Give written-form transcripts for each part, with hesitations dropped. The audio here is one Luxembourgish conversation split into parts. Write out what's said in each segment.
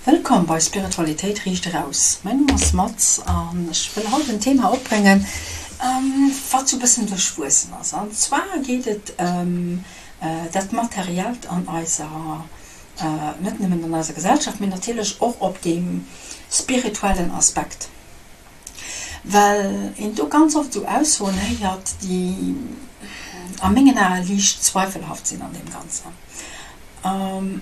Wëllkomm bei Spiritualitéit riicht eraus. Mäin Numm ass Mats an ech wëll haut en Thema opbréngen, wat sou bëssen duerchwuessen ass. An zwar geet et ëm dat Materiellt an eiser, net nëmmen an eiser Gesellschaft, mee natierlech och op deem spirituellen Aspekt. Well een do ganz oft esou Aussoen héiert, déi a mengen Ae liicht zweifelhaft sinn an deem Ganzen.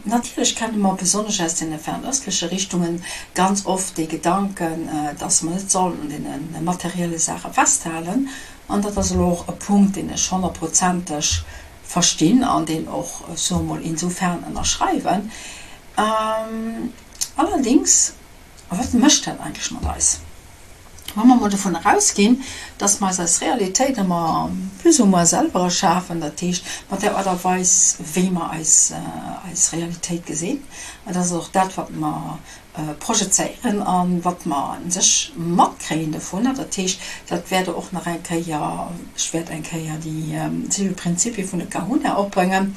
Natierlech kenne mer besonnesch aus deene fernöstleche Richtungen ganz oft dee Gedanken, dass mer net sollen un deene materielle Saache festhalen. An dat ass elo och e Punkt, deen ech honnertprozenteg verstinn an deen och, soe mol, insofern ënnerschreiwen. Allerdéngs. A wat mécht dat eigentlech mat eis? Wa mer emol dovun erausginn, dass mer eis eis Realitéit ëmmer plus ou moins selwer erschafen, dat heescht mat där Aart a Weis, wéi mer eis eis Realitéit gesinn, an dat ass och dat, wat mer projezéieren a wat mer u sech matkréien dovunner, dat heescht, dat wäert och nach eng Kéier, ech wäert eng Kéier déi siwe Prinzipie vun de Kahuna opbréngen,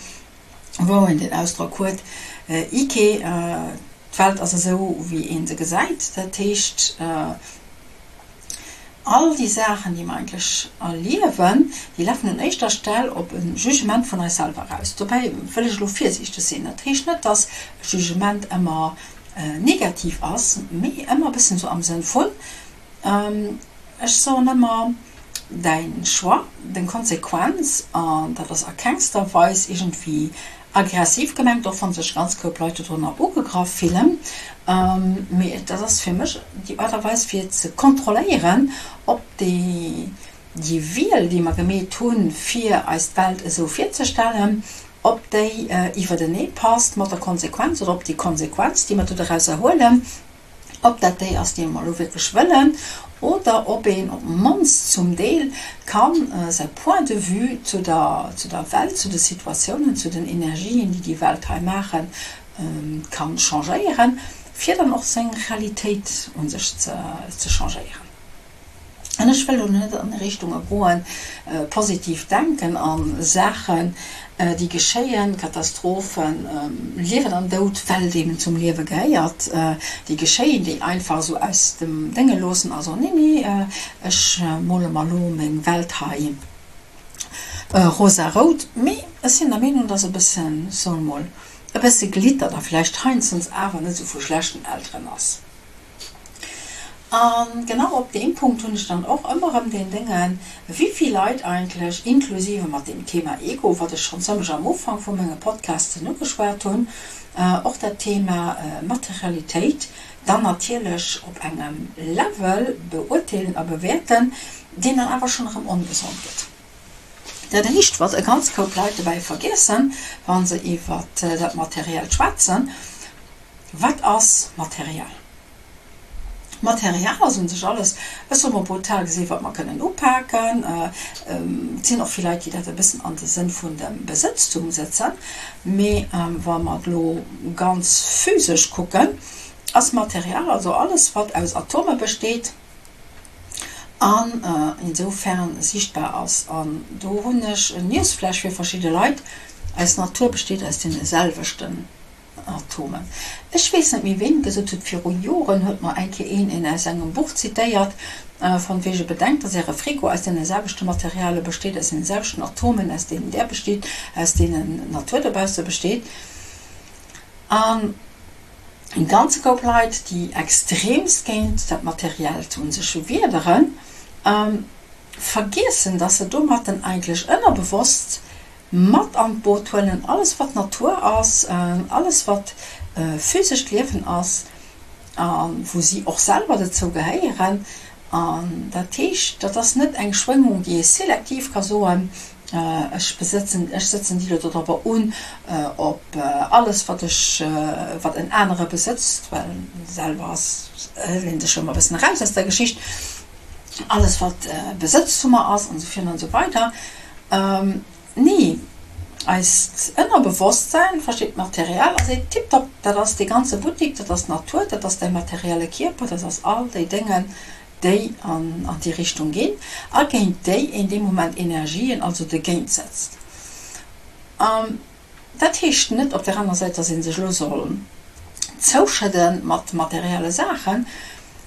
wou een den Ausdrock huet, Ike, d'Welt ass esou, wéi ee se gesäit. Dat heescht, all déi Saachen, déi mer eigentlech erliewen, déi lafen un éischter Stell op e Jugement vun eis selwer eraus. Dobäi wëll ech elo virsiichteg sinn. Dat heescht net, dass e Jugement ëmmer negativ ass, mee ëmmer e bëssen esou am Sënn vun, Ech soen ëmmer, däin Choix, deng Konsequenz, an dat ass a kengster Weis iergendwéi aggressiv gemengt, och wann sech ganz Koup Leit dodrunner ugegraff fillen, mee dat ass fir mech déi Aart a Weis fir ze kontrolléieren, ob déi Wiel, déi mer gemeet hunn, fir eis d'Welt esou virzestellen, ob déi iwwertenee passt mat der Konsequenz oder ob déi Konsequenz, déi mer do dorausser huelen, Ob dat déi ass, déi mer elo wierklech wëllen, oder ob een op d'mannst zum Deel ka säi Point de vue zu der, zu der Welt, zu de Situatiounen, zu den Energien, déi déi Welt hei maachen, ka changéieren, fir dann och seng Realitéit u sech ze changéieren. An ech wëll elo net an Richtunge goen, positiv denken a Saachen, déi geschéien, Katastrophen, Liewen an Doud, well et eben zum Liewe gehéiert, déi geschéien, déi einfach esou aus dem Dénge loossen a soen, nee, nee, ech mole mer elo meng Welt hei rosarout. Mee ech sinn der Meenung, dass e bëssen, soe mol, e bësse Glitter da vläicht heiansdens awer net esou vu schlechten Elteren ass. A genau op deem Punkt hunn ech dann och ëmmer erëm deen Déngen, wéi vill Leit eigentlech, inklusive mat deem Thema Ego, wat ech schonn zëmlech am Ufank vu menge Podcasten ugeschwat hunn, och dat Thema Materialitéit dann natierlech op engem Level beurteelen a bewäerten, deen dann awer schonn erëm ongesond gëtt. Dat éischt, wat e ganz Koup Leit dobäi vergiessen, wa se iwwer dat Materiellt schwätzen, Wat ass Material? Material ass un sech alles, ech soe mol brutal gesinn, wat mer kënnen upaken. Et sinn och vill Leit, déi dat e bëssen an de Sënn vun dem Besëtztum sëtzen. Mee wa mer et elo ganz physesch kucken, ass Material also alles, wat aus Atome besteet an insoufern sichtbar ass. An do hunn ech en Newsflash fir verschidde Leit, Eis Natur besteet aus deene selwechten Atomen. Ech weess net méi ween et gesot huet, viru Joren huet mer eng Kéier een een aus engem Buch zitéiert, von wege bedenkt, dass äre Frigo aus deene selwechte Materiale besteet, aus deene selwechten Atomen, aus deenen där besteet, aus deenen d'Natur dobausse besteet. An en ganze Koup Leit, déi extremst géint dat Materiellt un sech wiederen, vergiessen, dass se domatten eigentlech ënnerbewosst Mat an d'Boot huelen, alles wat Natur ass, alles wat physescht Liewen ass a wou si och selwer dozou gehéieren. An dat heescht, dat ass net eng Schwéngung, déi ee selektiv ka soen, ech besëtzen, ech sëtzen déi elo dodropper un, op alles wat ech, wat en anere besëtzt, well selwer ass, hëlt een sech jo ëmmer e bëssen eraus aus der Geschicht, alles wat Besëtztummer ass an esou virun an esou weider. Nee, eist Ënnerbewosstsäin versteet d'Material a seet, Tiptop, dat ass dee ganze Buttik, dat ass d'Natur, dat ass däi materielle Kierper, dat ass all déi Déngen, déi an déi Richtung ginn a géint déi een dee Moment Energien, also dogéint setzt. Dat heescht net op där aner Säit, dass ee sech elo soll. Zouschëdde mat materielle Saachen,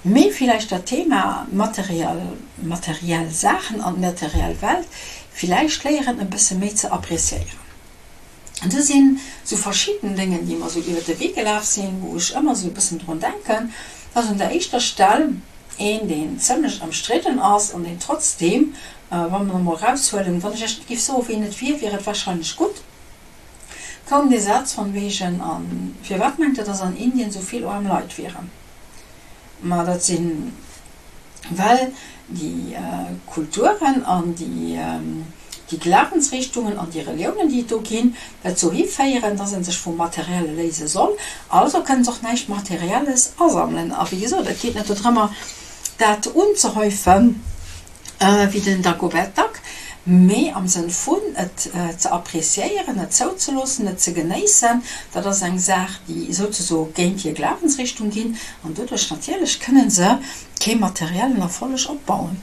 mee villäicht dat Thema materiell, materiell Saachen an d'materiell Welt villäicht léieren e bësse méi ze appréciéieren. An do sinn esou verschidden Déngen, déi mer esou iwwer de Wee gelaf sinn, wou ech ëmmer esou e bëssen drun denken. Dat ass un der éischter Stell een, deen zëmlech ëmstridden ass an deen trotzdeem, wa mer emol eraushuelen, wann ech Iech net géif soen, wien et wier, wier et wahrscheinlech gutt, koum dee Saz von wegen, A firwat mengt Der, dass an Indien esou vill aarm Leit wieren? Ma dat sinn, well déi Kulturen an déi Glawensrichtungen an déi Reliounen, déi et do ginn, dozou hiféieren, dass ee sech vum Materielle léise soll. Also kënnen se och näischt Materielles asammelen. A wéi gesot, et geet net dodrëmmer, dat unzehäufen, wéi den Dagobert Duck, mee am Sënn vun et ze appréciéieren, et zouzeloossen, et ze genéissen. Dat ass eng Saach, déi souzesoe géint hir Glawensrichtung ginn, an doduerch natierlech kënne se kee materiellen Erfolleg opbauen.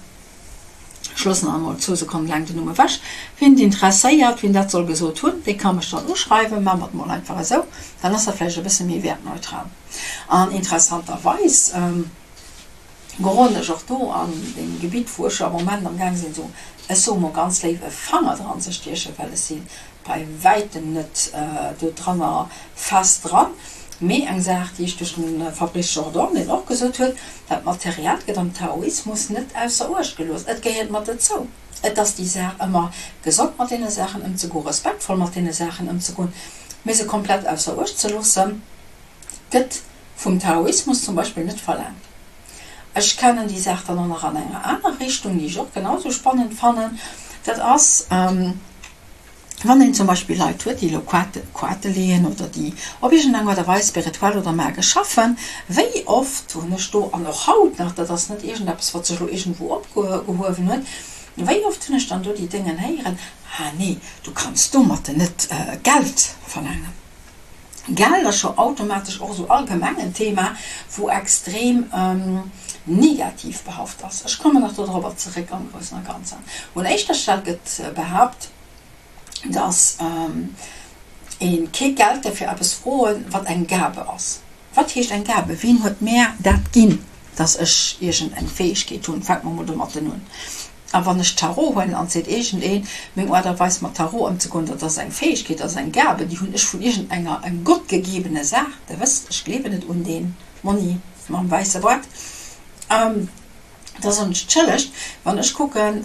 Ech loossen dann emol zwou Sekonnen laang den Numm ewech. Wien et interesséiert, wien dat soll gesot hunn, dee ka mech dann uschreiwen. Maache mer et emol einfach esou, dann ass dat vläicht e bësse méi wäertneutral. An interessanterweis. Geroden ech och do an deem Gebitt, wou ech jo am Moment am Gaang sinn, esou, ech soe mol ganz léif, e Fanger dran ze stiechen, well ech si bei wäitem net do dranner fest dran, mee eng Saach, déi ech duerch de Fabrice Jordan, deen och gesot huet, dat Materiellt gëtt am Taoismus net ausser Uecht gelooss, et gehéiert mat dozou. Et ass déi Saach, ëmmer gesond mat deene Saachen ëmzegoen, respektvoll mat deene Saachen ëmzegoen, mee se komplett ausser Uecht ze loossen, gëtt vum Taoismus zum Beispill net verlaangt. Ech kennen déi Saach dann och nach an enger aner Richtung, déi ech och genau sou spannend fannen. Dat ass, wann een zum Beispill Leit huet, déi elo Koarte leeën oder déi op iergendeng Aart a Weis spirituell oder magesch schaffen. Wéi oft hunn ech do, an och haut nach, dat ass net iergendeppes, wat sech elo iergendwou opgehuewen huet, wéi oft hunn ech dann do déi Déngen héieren, Ah nee, du kanns domatten net Geld verlaangen. Geld ass scho automatesch och esou allgemeng en Thema, wou extrem negativ behauft ass. Ech kommen nach dodrobber zeréck am Groussen a Ganzen. Un éischter Stell gëtt behaupt, dass ee kee Geld däerf fir eppes froen, wat eng Gabe ass. Wat heescht eng Gabe? Wien huet mär dat ginn, dass ech iergend eng Fäegkeet hunn? Fänke mer mol domatten un. A wann ech Tarot huelen an et seet iergendeen, meng Aart a Weis mat Tarot ëmzegoen, dat ass eng Fäegkeet, dat ass eng Gabe, déi hunn ech vun iergendenger, eng gottgegebene Saach, Der wësst, ech gleewen net un dee Monni mam wäisse Boart, da soen ech, Entschëllegt, wann ech kucken,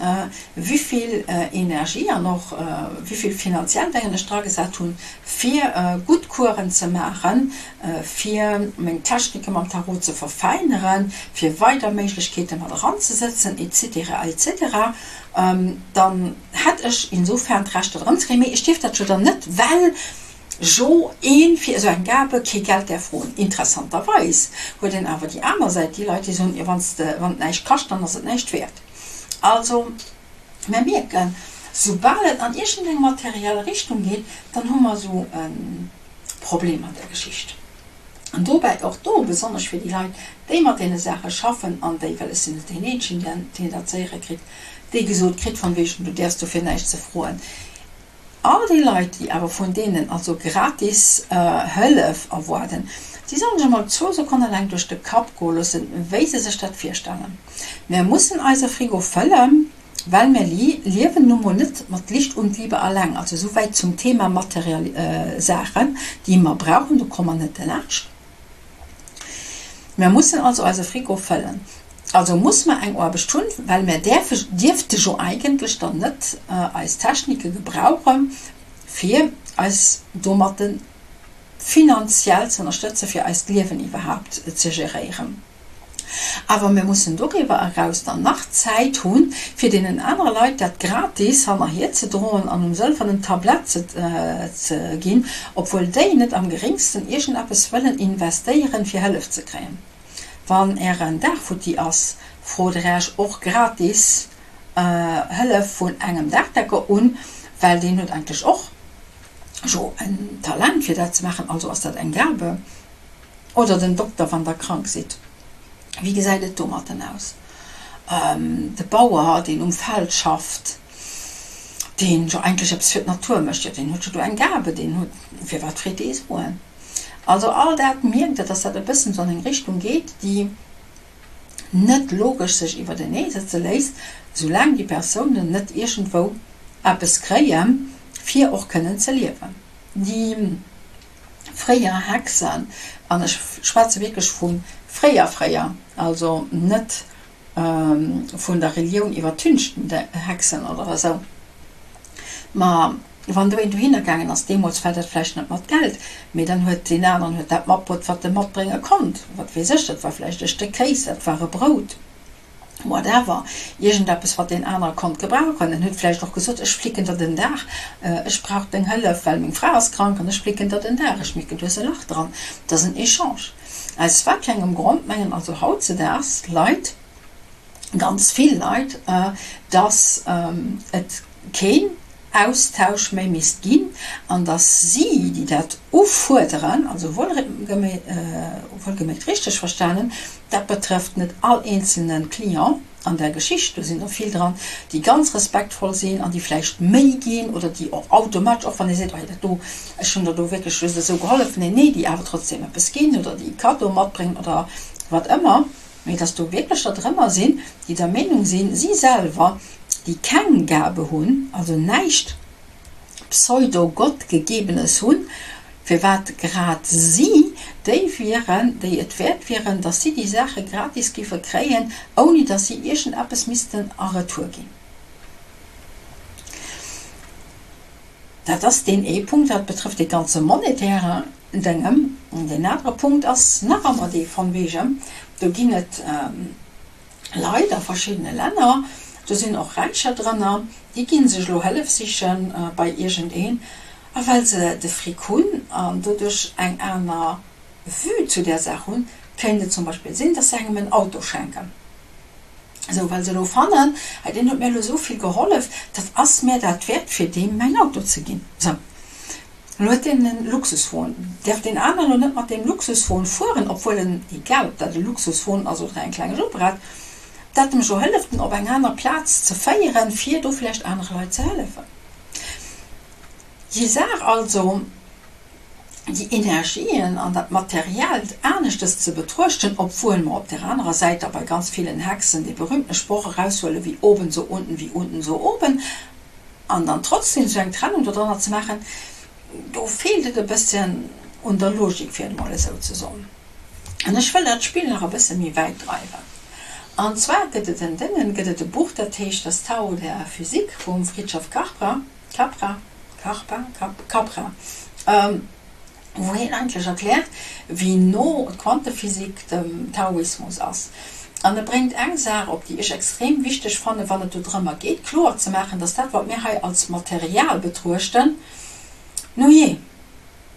wivill Energie an och wivill finanziell Déngen ech dragesat hunn, fir gutt Coursen ze maachen, fir meng Technike mam Tarot ze verfeineren, fir weider Méiglechkeete mat eranzesëtzen, etc. Etc. Dann hätt ech insofern d'Recht dat erëmzekréien. Mee ech dierf dat jo dann net, well jo ee fir esou eng Gabe kee Geld däerf froen. Interessanterweis huet een awer déi aner Säit, déi Leit, déi soen, jo wann et näischt kascht, dann ass et näischt wäert. Also mir mierken, soubal et an iergendeng materiell Richtung geet, dann hu mer esou e Problem an der Geschicht. An dobäi och do, besonnesch fir déi Leit, déi mat deene Saache schaffen an déi, well ech sinn net deen Eenzegen, deen dat ze héiere kritt, déi gesot kritt, von wegen, du däerfs dofir näischt ze froen. All déi Leit, déi awer vun deenen also gratis Hëllef erwaarden, déi sollen sech emol zwou Sekonne laang duerch de Kapp goe loossen, wéi se sech dat virstellen. Mir mussen eise Frigo fëllen. Well mir liewen nu mol net mat Licht und Liebe alleng. Also souwäit zum Thema materiell Saachen, déi mer brauchen, do komme mer net delaanscht. Mer mussen also eise Frigo fëllen. Also muss mer eng Aarbecht hunn, well mer däerfe, dierfte jo eigentlech dann net eis Technike gebrauchen, fir eis domatten finanziell ze ënnerstëtzen, fir eist Liewen iwwerhaapt ze geréieren. Awer mir mussen doriwwer eraus dann nach Zäit hunn, fir deenen anere Leit dat gratis hannerhier ze droen an um sëlwernen Tablett ze ginn, obwuel déi net am geréngsten iergendeppes wëllen investéieren, fir Hëllef ze kréien. Wann ären Daach futti ass, frot der Äech och gratis Hëllef vun engem Daachdecker un, well deen huet eigentlech och jo en Talent fir dat ze maachen, also ass dat eng Gabe. Oder den Dokter, wann der krank sidd. Wéi gesäit et domatten aus? De Bauer, deen um Feld schafft, deen jo eigentlech eppes fir d'Natur mécht, jo deen huet jo do eng Gabe, deen huet, firwat freet dee Suen? Also all dat mierkt Der, dass dat e bëssen esou an eng Richtung geet, déi net logesch sech iwwertenee sëtze léisst, soulaang déi Persounen net iergendwou eppes kréien, fir och kënnen ze liewen. Déi fréier Hexen, an ech schwätze wierklech vu fréier fréier, also net vun der Relioun iwwertünchten Hexen oder esou, ma wann do een dohinner gaangen ass, deemools war dat vläicht net mat Geld, mee dann huet deen aneren huet dat matbruet, wat e matbrénge konnt, wat weess ech, dat war vläicht e Stéck Kéis, dat war e Brout, whatever, iergendeppes, wat deen anere konnt gebrauchen. En huet vläicht och gesot, ech flicken der den Daach, ech brauch deng Hëllef, well meng Fra ass krank an ech flicken der den Daach, ech mierken, du hues e Lach dran. Dat ass en Echange. Aus wat fir engem Grond mengen also hautzedaags Leit, ganz vill Leit, dass et keen Austausch méi misst ginn an dass si, déi dat ufuerderen, also wuelgemierkt richteg verstanen, dat betrëfft net all eenzelne Client an där Geschicht, do sinn der vill dran, déi ganz respektvoll sinn an déi vläicht méi ginn oder déi och automatesch, och wann ee seet, oh dat do, ech hunn der do wierklech just esou gehollef, nee, nee, déi awer trotzdem eppes ginn oder déi e Kaddo matbréngen oder wat ëmmer. Mee dass do wierklech der drënner sinn, déi der Meenung sinn, si selwer, déi keng Gabe hunn, also näischt Pseudo-Gott-Gegebenes hunn, firwat grad si déi wieren, déi et wäert wieren, dass si déi Saache gratis géife kréien, ouni dass si iergendeppes missten a Retour ginn. Dat ass deen ee Punkt, dat betrëfft dee ganze monetäre Déngem. Deen anere Punkt ass nach ëmmer dee von wegen, do ginn et Leit a verschiddene Länner, do sinn och Räicher drënner, déi gi sech elo Hëllef siche bei iergendeen, a well se de Fric hunn an doduerch eng aner Vue zu där Saach hunn, kéint et zum Beispill sinn, dass se engem en Auto schenken. Esou, well se elo fannen, hei deen huet mir elo esou vill gehollef, dat ass mir dat wäert fir deem mäin Auto ze ginn. Sou, elo huet deen en Luxuswon. Däerf deen aneren elo net mat deem Luxuswon fueren, obwuel en, egal ob dat e Luxuswon ass oder eng kleng Jobbrett, dat em jo hëlleft en op eng aner Plaz ze féieren, fir do vläicht anere Leit ze hëllefen. Déi Saach also. déi Energien an dat Materiellt aneschtes ze betruechten, obwuel mer op där anerer Säit da bei ganz villen Hexen dee berühmtene Sproch eraushuele wie oben so unten, wie unten so oben, an dann trotzdem esou eng Trennung dodranner ze maachen, do feelt et e bësschen un der Logik, fir et emol esou ze soen. An ech wëll dat Spill nach e bësse méi wäit dreiwen. An zwar gëtt et en Déngen, gëtt et e Buch, dat heescht Das Tao der Physik vum Fritjof Capra, Capra, Carpa, Cap, Capra, wou hien eigentlech erkläert, wéi no d'Quantephysik dem Taoismus ass. An e bréngt eng Saach op, déi ech extrem wichteg fannen, wann et dodrëmmer geet, kloer ze maachen, dass dat, wat mir hei als Material betruechten, nujee,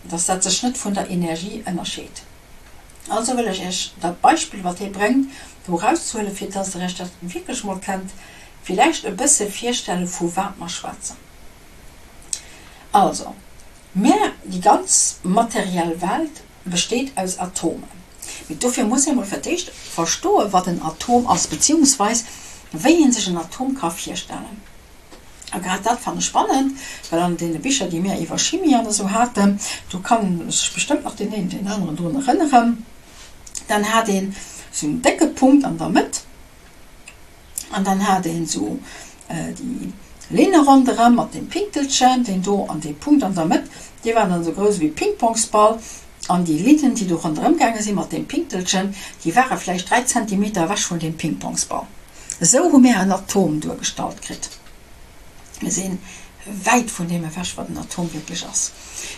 dass dat sech net vun der Energie ënnerscheet. Also wëll ech Iech dat Beispill, wat hie bréngt, do erauszehuelen, fir dass Der Iech dat wierklech mol kënnt villäicht e bësse virstellen, vu wat mer schwätzen. Also, mä déi ganz materiell Welt besteet aus Atomen. Mee dofir muss ee mol fir d'éischt verstoen, wat en Atom ass, beziehungsweis wéi ee sech en Atom ka virstellen. A grad dat fannen ech spannend, well an deene Bicher, déi mir iwwer Chimie an esou haten, do kann sech bestëmmt nach deen een, deen aneren drun erënneren, dann hat een esou en décke Punkt an der Mëtt an dann hat een esou déi Linne ronderëm mat deem Pinktelchen, deen do an dee Punkt an der Mëtt, dee war dann esou grouss ewéi e Pingpongsball an déi Linnen, déi do ronderëm gaange sinn mat deem Pinktelchen, déi ware vläicht 3 Zentimeter ewech vun deem Pingpongsball. Esou hu mär en Atom duergestallt kritt. Mir si wäit vun deem ewech, wat en Atom wierklech ass.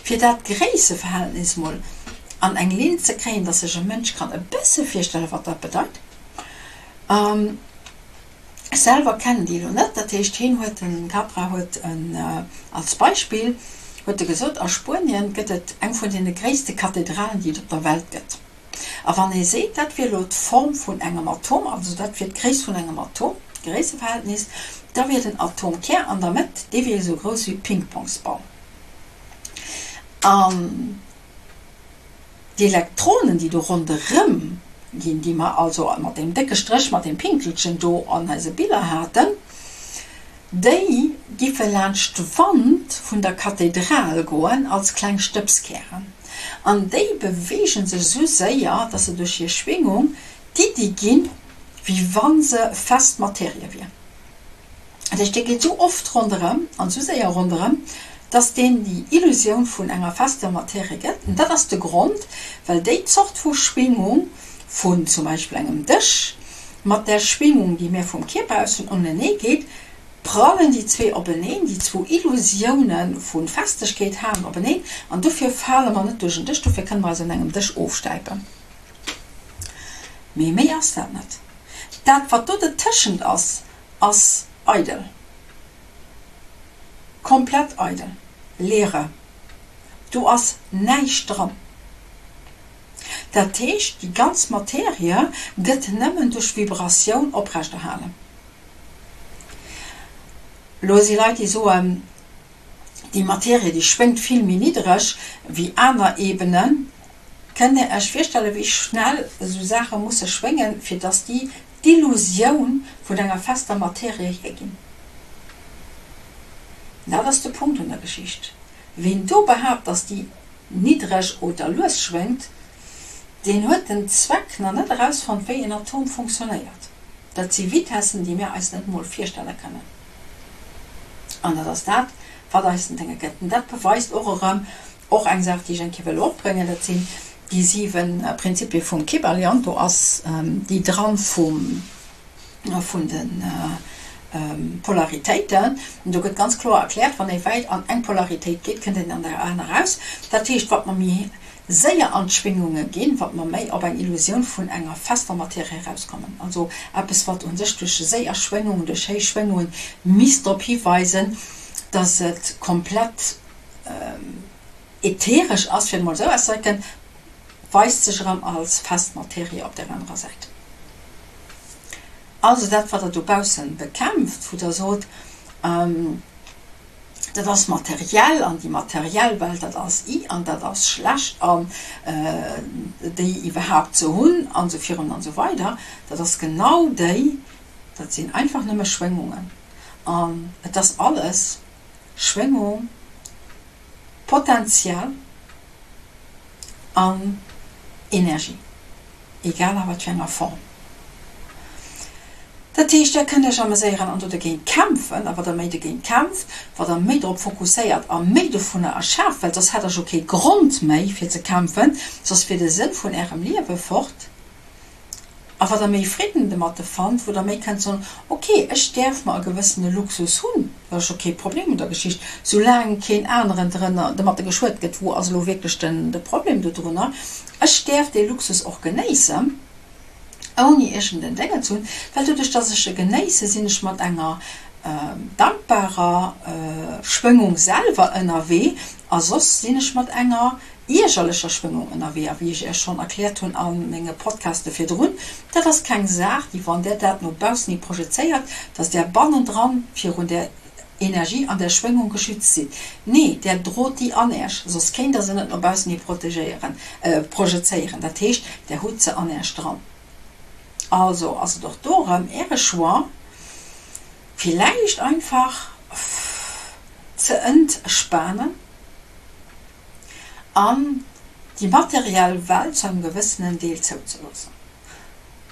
Fir dat Gréisseverhältnis mol an eng Linn ze kréien, dass sech e Mënsch kann e bësse virstellen, wat dat bedeit. Ech selwer kennen déi elo net. Dat heescht, hien huet, den Capra huet en als Beispill huet e gesot, a Spuenien gëtt et eng vun deene gréisste Kathedralen, déi et op der Welt gëtt. A wann ee seet, dat wier elo d'Form vun engem Atom, also dat wier d'Gréisst vun engem Atom, d'Gréisseverhältnis, da wier den Atomkär an der Mëtt, dee wier esou grouss wéi e Pingpongsball. An d'Elektronen, déi do ronderëm ginn, déi mer also mat deem décke Stréch, mat deem Pinktelchen do an eise Biller haten, déi giffe laanscht d'Wand vun der Kathedral goen als kleng Stëbskären. An déi beweege sech esou séier, dass se duerch hir Schwingung d'Iddi ginn, wéi wa se fest Materie wier. Dat heescht, dee geet esou oft ronderëm an esou séier ronderëm, dass deen déi Illusioun vun enger fester Materie gëtt. An dat ass de Grond, well déi Zort vu Schwingung vun zum Beispill engem Dësch mat där Schwingung, déi mir vum Kierper aus hunn, onenee geet, prallen déi zwee openeen, déi zwou Illusioune vu Festegkeet halen openeen an dofir fale mer net duerch en Dësch, dofir kënne mer eis un engem Dësch ofstäipen. Mee méi ass dat net. Dat, wat do dertëschent ass, ass eidel. Komplett eidel. Leere. Do ass näischt dran. Dat heescht, déi ganz Materie gëtt nëmmen duerch Vibratioun oprechterhalen. Elo si Leit, déi soen, déi Materie, déi schwéngt vill méi niddreg wéi aner Ebenen. Kënnt Dir Iech virstellen, wéi schnell esou Saache musse schwéngen, fir dass déi d'Illusioun vun enger fester Materie hierginn? Dat ass de Punkt un der Geschicht. Ween do behaapt, dass déi niddreg oder lues schwéngt, deen huet den Zweck nach net erausfonnt, wéi en Atom funktionéiert. Dat si Vitessen, déi mir eis net emol virstelle kënnen. An dat ass dat, wat eis den Dénge gëtt. An dat beweist och erëm, och eng Saach, déi ech eng Kéier wëll opbréngen, dat sinn déi 7 Prinzipie vum Kybalion. Do ass déi dran vum, vun de Polaritéiten. Do gëtt ganz kloer erkläert, wann ee wäit an eng Polaritéit geet, kënnt een an der aner eraus. Dat heescht, wat mer méi séier an d'Schwingunge ginn, wat mer méi op eng Illusioun vun enger fester Materie erauskommen. Also eppes, wat u sech duerch séier Schwéngungen, duerch héich Schwéngungen misst drop hiweisen, dass et komplett ätheresch ass, fir et emol esou auszedrécken, weist sech erëm als fest Materie op där anerer Säit. Also dat, wat Der dobaussen bekämpft, wou Der sot, dat ass materiell an déi materiell Welt, dat ass i an dat ass schlecht an déi iwwerhaapt ze hunn an esou virun an esou weider, dat ass genau déi, dat sinn einfach nëmme Schwéngungen an et ass alles Schwéngung, Potential an Energie, egal a wat fir enger Form. Dat heescht, där kënnt Iech ameséieren an do dogéint kämpfen. A wat Der méi dogéint kämpft, wat Der méi drop fokusséiert a méi dovunner erschaaft, well soss hätt Der jo kee Grond méi fir ze kämpfen, soss wier de Sënn vun Ärem Liewe fort. A wat Der méi Fridden domatte fannt, wou Der méi kënnt soen, ok, ech däerf mer e gewëssene Luxus hunn, dat ass jo kee Problem un der Geschicht, soulaang keen aneren drënner domatte geschuet gëtt, wou ass elo wierklech den de Problem dodrunner? Ech däerf dee Luxus och genéissen, ouni iergend en Déngen ze hunn, well doduerch, dass ech e genéisse, sinn ech mat enger dankbarer Schwëngung selwer ënnerwee a soss sinn ech mat enger iergerlecher Schwëngung ënnerwee. A wéi ech Iech schonn erkläert hunn a menge Podcaste virdrun, dat ass keng Saach, déi, wann Der dat no baussen hi projezéiert, dass Der bannendran virun där Energie an där Schwëngung geschützt sidd. Nee, Der drot déi an Iech, soss kéint Der se net no baussen hi protegéieren, projezéieren. Dat heescht, Der hutt se an Iech dran. Also ass et och do erëm Äre Choix, villäicht einfach ze entspanen. an déi materiell Welt zu engem gewëssenen Deel zouzeloossen.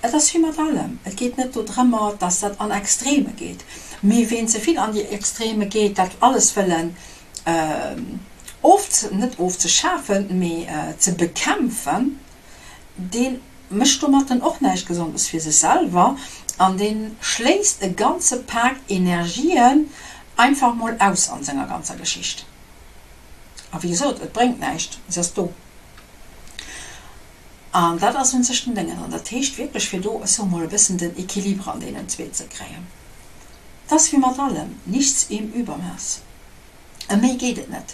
Et ass wéi mat allem, et geet net dodrëmmer, dass dat an Extreme geet, mee ween ze vill an déi Extreme geet, dat alles wëllen of, net ofzeschafen, mee ze bekämpfen, dee mécht domatten och näischt Gesondes fir sech selwer an dee schléisst e ganze Pak Energien einfach mol aus an senger ganzer Geschicht. A wéi gesot, et bréngt näischt, se ass do. An dat ass un sech den Déngen. An dat heescht wierklech, fir do, ech soe mol, e bëssen den Equilibre an deenen zwee ze kréien. Et ass wéi mat allem, nichts im Übermaß. Ëm méi geet et net.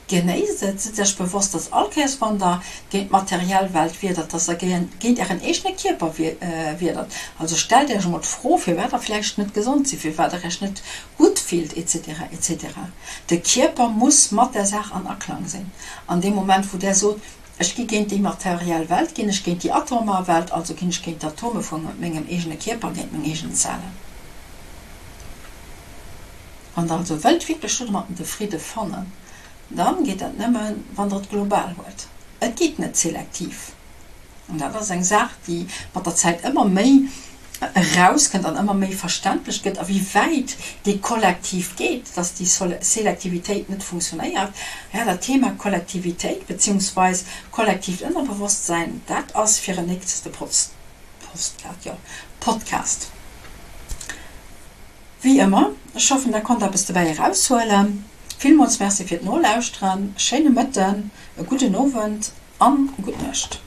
Genéisst et, sidd Iech bewosst, dass all Kéiers, wann Der géint d'materiell Welt wiedert, dass Der géint Ären eegene Kierper wiedert. Also stellt Iech emol d'Fro, firwat Der vläicht net gesond sidd, firwat Der Iech net gutt fillt, etc. Etc. De Kierper muss mat der Saach an Aklang sinn. An deem Moment, wou Der sot, Ech gi géint déi materiell Welt, ginn ech géint déi atomar Welt, also ginn ech géint d'Atome vu mengem eegene Kierper, géint meng eegen Zellen. Wann Der also wëllt wierklech domatten de Fridde fannen, da geet dat nëmmen, wann Der et global huelt. Et geet net selektiv. An dat ass eng Saach, déi mat der Zäit ëmmer méi erauskënnt an ëmmer méi verständlech gëtt, a wéi wäit dee Kollektiv geet, dass déi Selektivitéit net funktionéiert. Jo, dat Thema Kollektivitéit beziehungsweis kollektiivt Ënnerbewosstsäin, dat ass fir en nächste Podcast. Wéi ëmmer, ech hoffen, der konnt eppes dobäi eraushuelen. Villmools Merci fir d'Nolauschteren, e schéine Mëtten, e gudden Owend an gutt Nuecht.